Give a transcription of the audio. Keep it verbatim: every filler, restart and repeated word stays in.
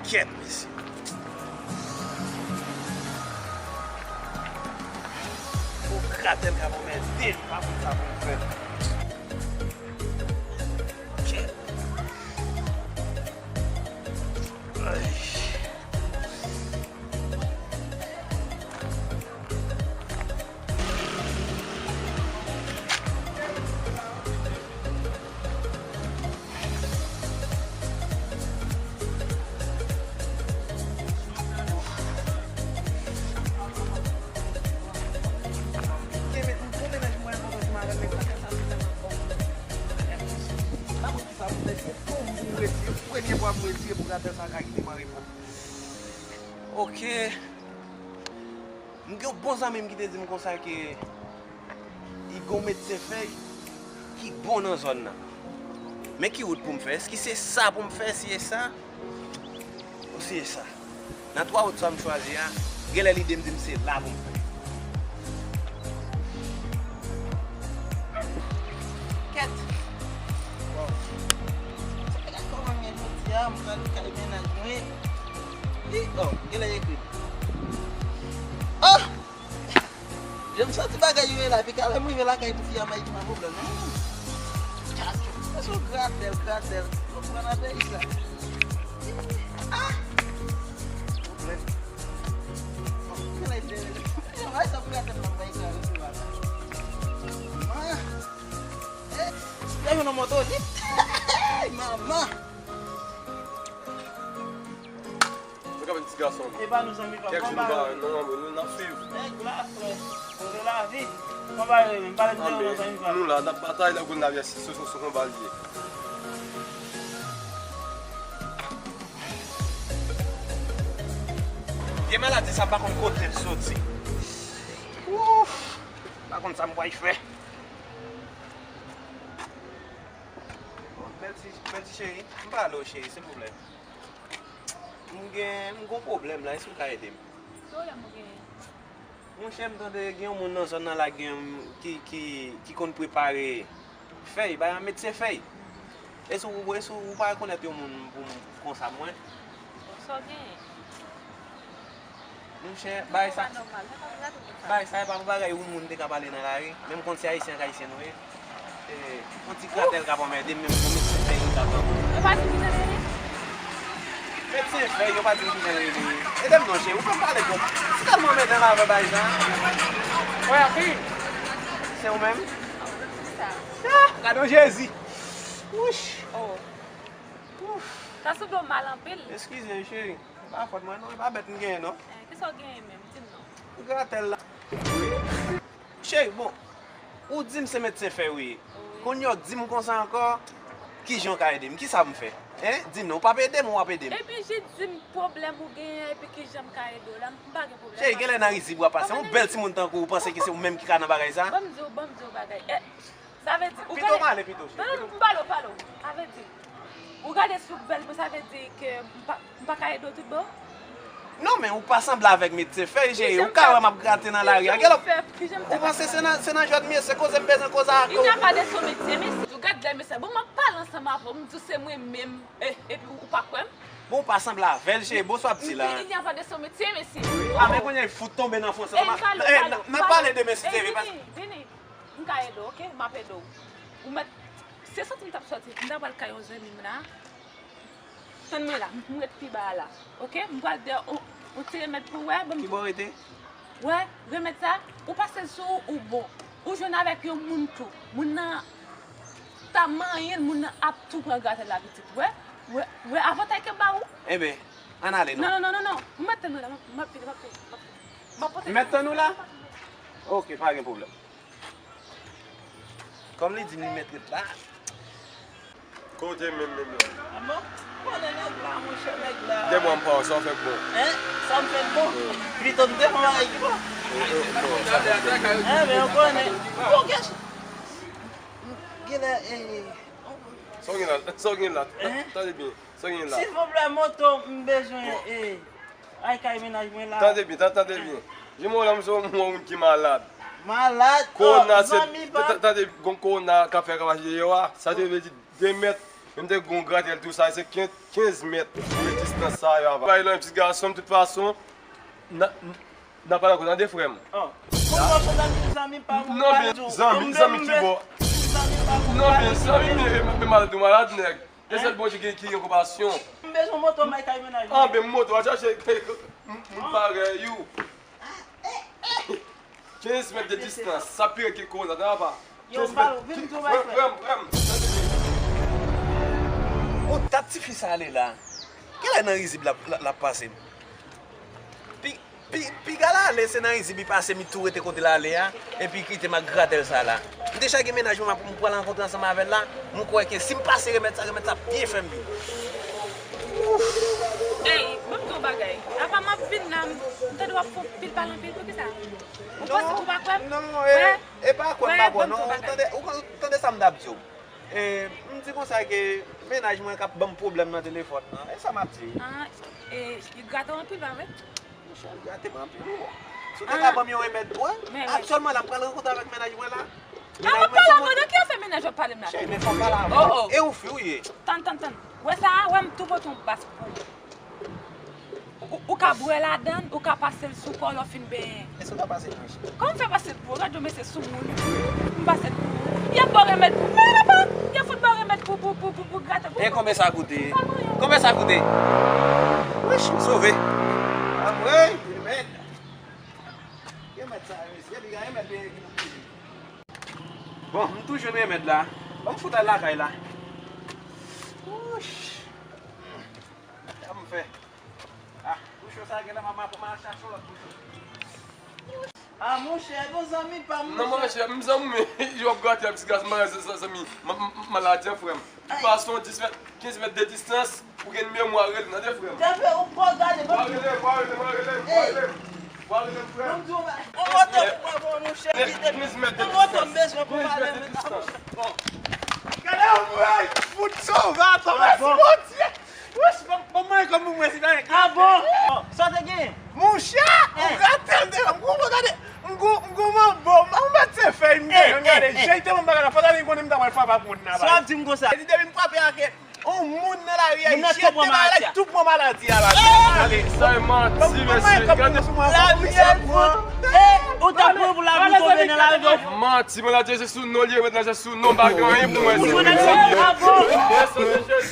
Kèt, mesye. Fo gratèl ka pwomèt de, m pa konn sa pou m fè. Kèt. Ay. Premye fwa m retire pou gratèl sa ka kite m an repo. Ok. M gen yon bon zanmi m ki te di m konsa ke li gon medsen fèy ki bon nan zòn nan. Men ki wout pou m fè? Èske se sa pou m fè, si e sa? Ou si e sa? Nan twa wout sa m chwazi a, genlè lide m di m se la pou m fè. Kèt. Bon. Sa fè gad kòman m ye jodi a, m pral kay mennaj mwen. Li, oh, genlè ekri. Oh! Jan m santi bagay yo ye la, epi ka lè m rive lakay pou fi a, m pa gen pwoblèm non. Chacho, se yon gratèl, gratèl. Yo pran nan peyi sa. Ah! Pwoblèm. Bon, genlè jere. Yo bay sa pou gratèl nan bay sa resevwa. Ah! Eh! Yo jwenn yon moto, li. Manman! Nou ka vin ti gason. E pa nou zanmi pa. Kèk jou nou pa wè, non, anmwe, nou n ap swiv. Nèg la, frè. Kote lavi? Kòman bagay yo menm? Pale m de yo non, zanmi pa. Nou la, n ap batay, lè goun la vyè sou, sou, sou konba l ye. Vye maladi sa pa konn kote l soti. Ouf! Pa konn sa m pral fè. Bèl ti, bèl ti cheri, m pale w cheri, silvouplè. M gen, m gon pwoblèm la, èske w ka ede m? Ki pwoblèm ou genyen? Monchè, m tande gen yon moun nan zòn nan la gen, ki, ki, ki konn prepare fèy, bay an medsen fèy. Èske w, èske w pa rekonèt yon moun pou m konsa mwen? Bon, sa w genyen? Monchè, bagay sa, bagay sa e pa pou bagay yon moun te ka pale nan lari. Men m konn se ayisyen ak ayisyen nou ye. E, yon ti gratèl k ap anmède m, menm pou medsen fèy ki t ap ban m. Yo pa di m ki jan l rele? Medsen fèy, yo pa di m ki jan l rele. Ede m non, cheri, ou fè m pale twòp. Ou tèlman anmèdan avè bagay sa. Wè, wi. Se ou menm? Sa. Ah, gade yon Jezi. Wouch. Oh. Ouf. Sa sanble w mal anpil. Eskize, cheri. E pa fòt mwen non, e pa bèt m genyen non. Eh, kisa w genyen menm? Di m non. Gratèl la. Cheri, bon, ou di m se medsen fèy ou ye. Wi. Kounye a w di m konsa ankò, kijan w ka ede m? Kisa pou m fè? Hein? Di m non, ou p ap ede m, ou ap ede m? Epi jis di m pwoblèm ou genyen, epi kijan m ka ede w la, m pa gen pwoblèm. Cheri, genlè nan rizib w ap pase. Yon bèl timoun tankou w, ou panse ke se ou menm ki ka nan bagay sa? Ban m di w, ban m di w bagay. Eh, Sa vle di, ou gade. Pito m ale pito, cheri. Non, non, m pale w, pale w. Sa vle di, ou gade si w bèl, bon, sa vle di ke m pa, m pa ka ede w tout bon? Non, men ou pa sanble avèk medsen fèy, cheri. Ou ka wè m ap grate nan lari a. Kijan m fè, kijan m fè? Ou panse se nan, se nan jwèt m ye, se koze m bezwen koze ak ou. Il n'y a pas de sot medsen, mesye. Ou gade lè mesye. Bon, m ap pale ansanm avè w, m di w se mwen menm, e, epi ou pa kwè m? Bon, ou pa sanble avè l, cheri. Bon, sa w ap di la. Il n'y a pas de sot medsen, mesye. A, men kounye a, fout tonbe nan fon sa. N ap pale demen si Dye vle. Vini, vini. M ka ede w, oke? M ap ede w. Ou mèt, se sòti m t ap sòti, m ta pral kay yon zanmi m la. Tann mwen la, m ret pi ba a la, oke? M pral dèyè yon, yon ti remèd pou w wè, ban m. Kibò w rete? Wè, remèd sa, ou pase l sou ou, ou bon. Ou jwenn avèk yon moun tou. Moun nan ta manyen l, moun nan ap tou pran gratèl la pitit. Wè, wè, wè avantay ke m ba ou. Enben, ann ale non. Non, non, non, non, non. M mèt tann ou la, m ap vini, m ap vini, m ap vini. M ap pote. M mèt tann ou la? Oke, pa gen pwoblèm. Kòm li di m li mèt ret la. Kote menm menm la? A bon? Konnen nèg la, monchè, nèg la. Dèmwa m pa wè sa w fè k bon. Hein? Sa m fè k bon? Wi. Pito m te fè yon bagay ki bon. Wi, wi, bon, sa bon. Hein, men ou konnen. Bon, kèch. Genlè, eh. Sa w gen la? Sa w gen la? Hein? Tande byen. Sa w gen la? Silvouplè, moto, m bezwen, eh. Ay, kay mennaj mwen la. Tande byen, tan-, tande byen. Jimo la, m se yon moun ki malad. Malad? Kowona, oh, se, zanmi pa ta-, ta-, tande, gon kowona k ap fè ravaje deyò a. Sa te vle di de mèt, Menm te gon gratèl tou sa, se kenz, kenz mèt pou distans sa yo ava. Bay lan ti gason, tout fason, n a, n a pale ankò, tande frè m. An. Kòman w ap zanmi, zanmi pa ou? Non, men zanmi, zanmi ki bò? Non, men zanmi, men, men malad ou malad, nèg. E sèl Bondye ki, ki gen konpasyon. M bezwen moto, m al kay mennaj mwen. An, ben moto, al chache moun parèy ou. Kenz mèt de distans, sa pi rèd ke korona, tande papa. Yo, kenz mèt. Vin tou, bay frè. Frè m, frè m. Yon dat tifi sa ale la. Kilè nan rizib l ap, l ap, l ap pase? Pi, pi, piga l ale, se nan rizib li pase, mi tou rete kote l ale a, epi kite m ak gratèl sa la. M deja gen mennaj mwen, m ap, m pral rankontre ansanm avè l la, m kwè ke si m pase remèd sa, remèd sa ap byen fè m byen. Ey, ban m di w yon bagay. Apa m ap vin la, m tande w ap fè yon pil pale anpil, poukisa? Ou panse ou pa kwè m? Non, e, e pa kwè m pa kwè w, non. Ou tande, ou tande sa m t ap di w. E, m di konsa ke mennaj mwen k ap ban m pwoblèm nan telefòn nan. E sa m ap di. Ah, e, li grate w anpil, pa vre? Monchè, li grate m anpil, wi. Si w te ka ban m yon remèd, wi. Aktyèlman la, m pral rankontre avèk mennaj mwen la. Ah, w ap pale avè w? Nan ki afè mennaj w ap pale m la? Cheri, men fò m pale avè w. E ou fi w ye. Tann, tann, tann. Wè sa a, wè m tou pote yon bas pou ou. Ou, ou ka bwè ladann, ou ka pase l sou kò w lè w fin benyen. Èske w ka pase l, monchè? Kòman m fè pase l pou ou? Gad yon mesye soumoun. M pase l pou ou. Y ap ba w remèd pou, men papa, y ap fout ba w remèd pou, pou, pou, pou, pou grate pou. E konbyen sa koute? Konbyen sa koute? Wich, m sove. Anmwey, remèd. Remèd sa, mesye, li gen remèd benyen ki pou kite. Bon, m tou jwenn remèd la. Ban m fout al lakay la. Wouch. Sa m fè? Ah, bouchon sa genlè m ap, m ap al chache yon lòt bouchon. Ah, monchè, bon zanmi pa m, monchè. Non, monchè, m zanmi, men, yo ap grate ap ti gaz, maladi sa, zanmi. Ma-, ma-, maladi an, frè m. Tout fason, dis mèt, kenz mèt de distans, ou gen nimewo m, w a rele m, tande, frè m. Tande, ou pa gade, w a rele m, w a rele m, w a rele m, w a rele m. W a rele m, frè m. Ban m di w, yon moto pou mwen, bon, monchè, kite m. Kenz mèt de distans. Yon moto m bezwen pou m ale, men. Bon. Gade, anmwey, fout sove, atò, mèsi, Bondye. Wouch, bon, bon, mwen, kòm pou mwen, se pa yon... Ah bon? Sa w te gen? Monchè, ou gate l devan m, gade, m gou, m gou manbo, m pa konn bat se fèy, m devan, gade, jèy te ban m bagay la, fò ta vin konnen m ta pral frape ak moun nan, sa w ap di m konsa? Li depi m frape ak yon moun nan lari a, li jete bagay la, li tou pran maladi a la. Ale. Sa e manti, mesye. Gade. Ou ta pran pou lavi konbyen nan lavi w? Manti, maladi a se sou non li ye, mèt la se sou non, pa gen anyen pou mwen. Ou konnen sa? Ah bon? Yes, se Jezi.